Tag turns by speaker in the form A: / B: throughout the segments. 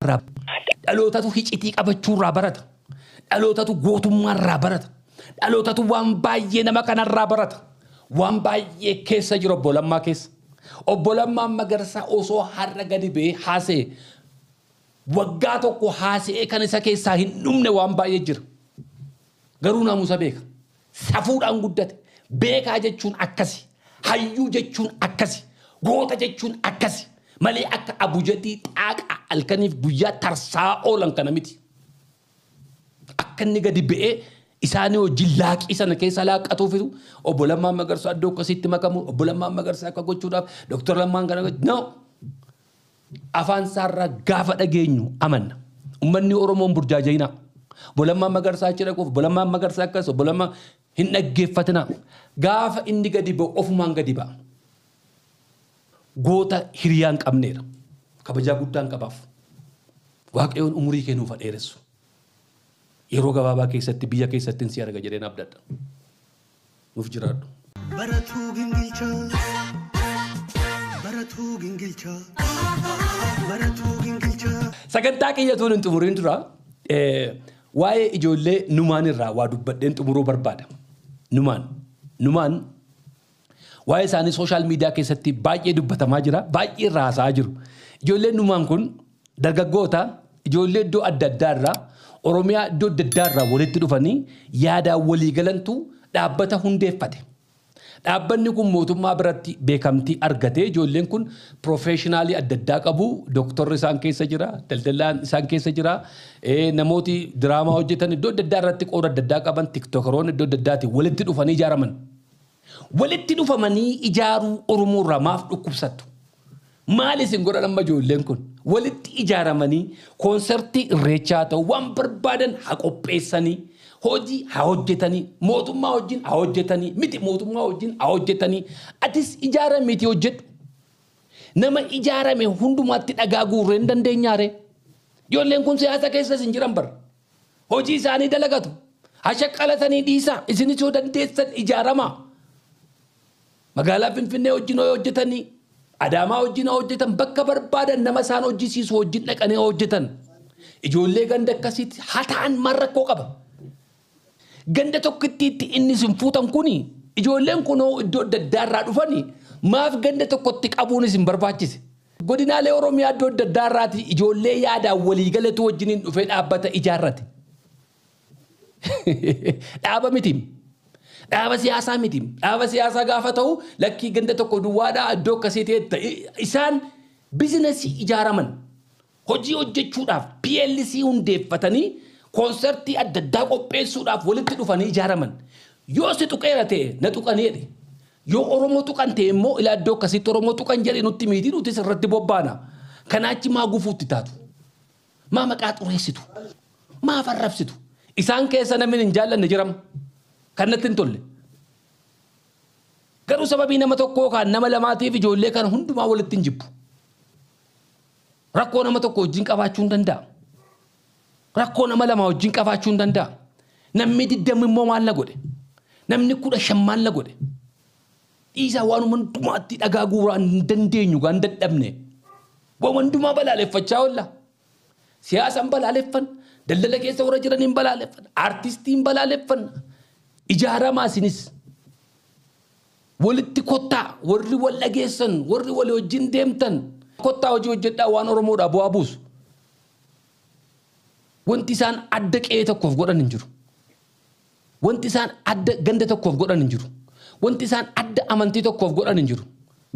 A: irraa, dhalootatu hicitii qabachuu irraa barata. Dhalootatu gootummaa irraa barata. Dhalootatu waan baay'ee nama kanarraa barata. Waan baay'ee keessa jiru Obbo Lammaa keessa. Obbo Lammaan Magarsaa osoo har'a gadi ba'ee haasa'e, waggaa tokko haasa'ee kan isa keessaa hin dhumne waan baay'ee jira. Garuu naamusa beeka. Safuudhaan guddate. Beekaa jechuun akkasi. Hayyuu jechuun akkasi. Goota jechuun akkasi. Malee akka abujadii xaaqa halkaniif guyyaa tarsaa oolan kana miti. Akka inni gadi ba'ee isaanii wajjin laaqii sana keessa laaqatuufitu Obbo Lammaan Magarsaa iddoo akkasiitti makamu, Obbo Lammaan Magarsaa akka gochuudhaaf, Dooktar Lammaan kana gochuu. No! Afaan isaarraa gaafa dhageenyu amanna. Uummanni Oromoon burjaaja'inaa. Obbo Lammaan Magarsaa achi dhaquuf, Obbo Lammaan Magarsaa akkas, Obbo Lammaan hin dhaggeeffatinaa. Gaafa inni gadi ba'u ofumaan gadi ba'a. Goota hiriyaa hin qabneedha. Kabajaa guddaan qabaaf. Waaqayyoon umurii kee nuuf haa dheeressu. Yeroo gabaabaa keessatti biyya keessatti si arga jedheen abdadha. Nuuf jiraadhu.
B: Baratuu gingilchaa. Baratuu gingilchaa. Baratuu gingilchaa.
A: Sagantaa kiyyatuun hin xumuriin dura waa'ee ijoollee Numaan irraa waa dubbadheen xumuruu barbaada. Numaan. Numaan waa'ee isaanii social media keessatti baay'ee dubbatamaa jira. Baay'ee irraa haasa'aa jiru. Ijoolleen Numaan kun dargaggoota ijoollee iddoo adda addaa irraa, Oromiyaa iddoo adda addaa irraa walitti dhufanii yaadaan walii galantu dhaabbata hundeeffate. Dhaabbanni kun mootummaa biratti beekamtii argatee, ijoolleen kun professional adda addaa qabu. Dooktorri isaan keessa jira, daldalaan isaan keessa jira, namooti diraamaa hojjetan iddoo adda addaa irratti qooda adda addaa qaban, TikTokeroonni iddoo adda addaati walitti dhufanii ijaaraman. Walitti dhufamanii ijaaruu Oromoo irraa maaf dhukkubsattu? Maal isin godhan amma ijoolleen kun? Walitti ijaaramanii koonsertii irreechaa ta'u waan barbaadan haa qopheessanii, hojii haa hojjetanii, mootummaa wajjin haa hojjetanii, miti mootummaa wajjin haa hojjetanii, atis ijaaramiitii hojjedhu. Nama ijaarame hundumaatti dhagaa guurree hin dandeenyaare. Ijoolleen kun siyaasa keessas hin jiran bara. Hojii isaanii dalagatu. Hashaqqalatanii dhiisaa. Isinis yoo dandeessan ijaaramaa. Magaalaa Finfinnee wajjin yoo hojjetanii, Adaamaa wajjin yoo hojjetan, bakka barbaadan nama isaan hojjisiisu wajjin dhaqanii hojjetan. Ijoollee ganda akkasiitti haa ta'an, maal rakkoo qaba? Ganda tokkittiitti inni isin fuutan kuni, ijoolleen kunoo iddoo adda addaa irraa dhufanii, maaf ganda tokkotti qabuun isin barbaachise? Godinaalee Oromiyaa iddoo adda addaa irraati ijoollee yaadaan waliigalatu wajjiniin dhufee dhaabbata ijaarrate. Dhaaba miti. Dhaaba siyaasaa miti. Dhaaba siyaasaa gaafa ta'u lakkii ganda tokko duwwaadhaa iddoo akkasii ta'e isaan business ijaaraman. Hojii hojjechuudhaaf PLC hundeeffatanii koonsertii adda addaa qopheessuudhaaf walitti dhufanii ijaaraman. Yoo si tuqeera ta'e na tuqanii jedhe. Yoo Oromoo tuqan ta'e immoo ilaa iddoo akkasitti Oromoo tuqan jedhe nutti miitii, nutis irratti bobbaana. Kanaachi maa gufuutti taatu? Maa maqaa xureessitu? Maa farrabsitu? Isaan keessa namni hin jaallanne jiram. Kan natti hin tolle. Garuu sababii nama tokkoo kaan nama lamaatiif ijoollee kana hundumaa walitti hin jibbu. Rakkoo nama tokko wajjin qabaachuu hin danda'a. Rakkoo nama lama wajjin qabaachuu hin danda'a. Namni 20 immoo maal na godhe? Namni 15 maal na godhe? Dhiisaa, waan hundumaatti dhagaa guuraa hin dandeenyu gaan dadhabne. Waan hundumaa balaaleffachaa oolla. Siyaasa hin balaaleffan. Daldala keessa warra jiran hin balaaleffan. Aartistii hin balaaleffan. Ijaaramaa isinis. Walitti kottaa, warri wal dhageessan, warri walii wajjin deemtan. Kottaa hojii hojjedhaa waan Oromoodhaa bu'aa buusu. Wanti isaan adda qe'ee tokkoof godhan hin jiru. Wanti isaan adda ganda tokkoof godhan hin jiru. Wanti isaan adda amantii tokkoof godhan hin jiru.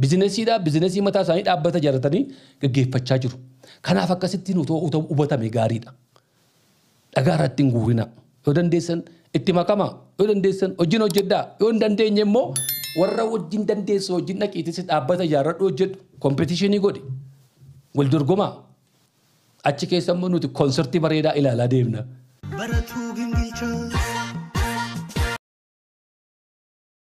A: Businessiidhaa business mataa isaanii dhaabbata ijaarratanii gaggeeffachaa jiru. Kanaaf akkasittiin utoo hubatame gaariidha. Dhagaa irratti hin guurinaa. Yoo dandeessan itti makamaa. Yoo dandeessan hojiin hojjedhaa. Yoo hin dandeenye immoo warra wajjin dandeessu wajjin dhaqiitis dhaabbata ijaarradhu, hojjedhu. Competition godhi. Wal dorgomaa. Achi keessa immoo nuti koonsertii bareedaa ilaalaa deemna.
B: Baratuu gingilchaa.